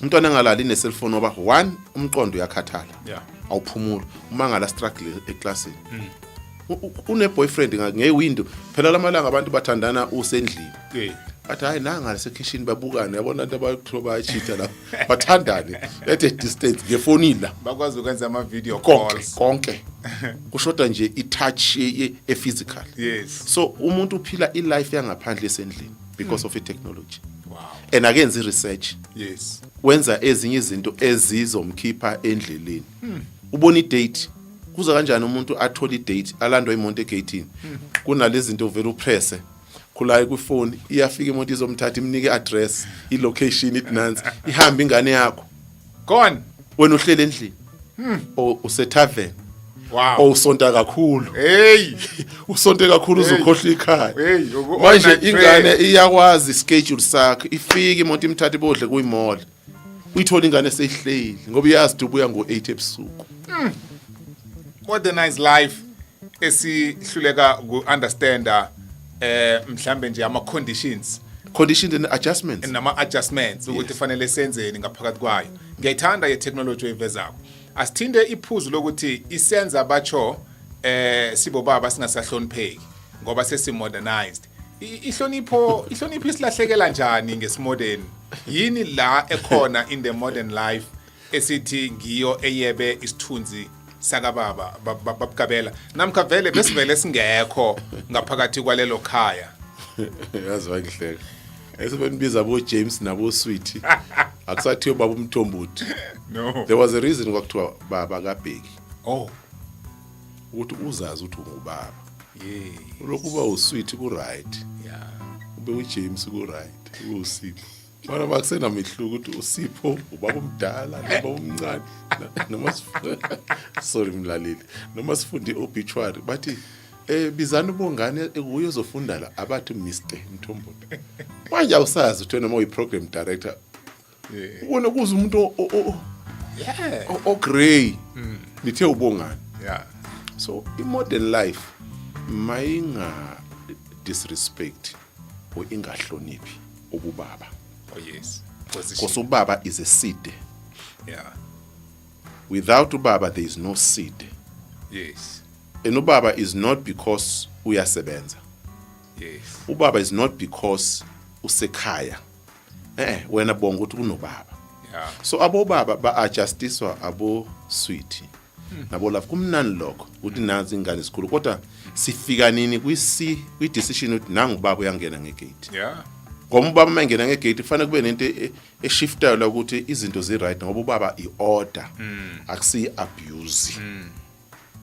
Umntwana engalali ne-cellphone ngoba one, umqondo uyakhathala, awuphumuli uma ngala struggle eklasini. Une-boyfriend nge-window phela lamalanga, abantu bathandana usendlini. Bathi hayi, nanga lesekhishini, babukane, yabona abantu abathiwa bayachitha la, bathandane at a distance ngefonini la. Bakwazi ukwenza ama video Konke. calls. Konke kushoda nje i-touch e-physical. So umuntu uphila i-life yangaphandle esendlini because of i-technology and akenzi i-research. Wenza ezinye izinto ezizomkhipha endleleni. Ubona i-date kuza kanjani, umuntu athole i-date, alandwa imoto egate-ini, kunalezi zinto vele upresse khulayo kwifoni, iyafika imoto izomthatha, imnike i-address, i-location, ithi nansi, ihambe ingane yakho. Gone. Wena uhlele endlini or usetavern or usonta kakhulu. Hey. Usonte kakhulu, Hey. uzokhohlwa ikhaya. Hey, Manje all night ingane prayer. iyakwazi ischedule sakhe, ifike imoto imthathe, bodle kuyimall, uyithola ingane seyihleli ngoba iyazi ukuthi ubuya ngo-8 ebusuku. Modernized life esihluleka ku-understanda mhlambe nje ama conditions. Conditions and adjustments. Nama adjustments ukuthi fanele senzeni ngaphakathi kwayo. Ngiyayithanda ye technology oyivezako. Asithinde iphuzu lokuthi isenza batsho sibobaba singasahlonipheki ngoba sesi modernized. Ihlonipho isilahlekela njani ngesimodern? Yini la ekhona in the modern life esithi ngiyo eyebe isithunzi sakababa babukabela, namkha vele besivele singekho ngaphakathi kwalelo khaya? Yazi wangihleka, esebenibiza bo-James nabo-Sweety, akusathiwe baba uMthombothi. No. There was a reason kwakuthiwa baba kaBheki, ukuthi uzazi ukuthi ungubaba. Ulokhu uba usweet ku-right, ube uJames ku-right, ube uSipho mana bakusenamehluko ukuthi uSipho ubaba omdala noma omncane. Noma sorry mlaleli, noma sifunda i-obituary, bathi bizani uBongane, kuye ozofunda la, abathi Mr Mthombothi. Manje awusazi ukuthi noma uyi-program director, ubone kuze umuntu o-grey, nithe uBongane. So i-modern life mayinga disrespect or ingahloniphi ububaba. Oh yes, position. Because ubaba is a seed. Without ubaba there is no seed. And ubaba is not because uyasebenza. Ubaba is not because usekhaya. Wena bonga ukuthi kunobaba. So abobaba ba-adjustiswa abo sweet nabo love, kumnandi lokho ukuthi nazi ingane zikhulu, kodwa sifika nini kwi-decision ukuthi nangu ubaba uyangena ngegate? Ngoba ubaba uma engena ngegate kufanele kube nento eshiftayo la ukuthi izinto zi-right, ngoba ubaba i-order, akusiyi-abuse.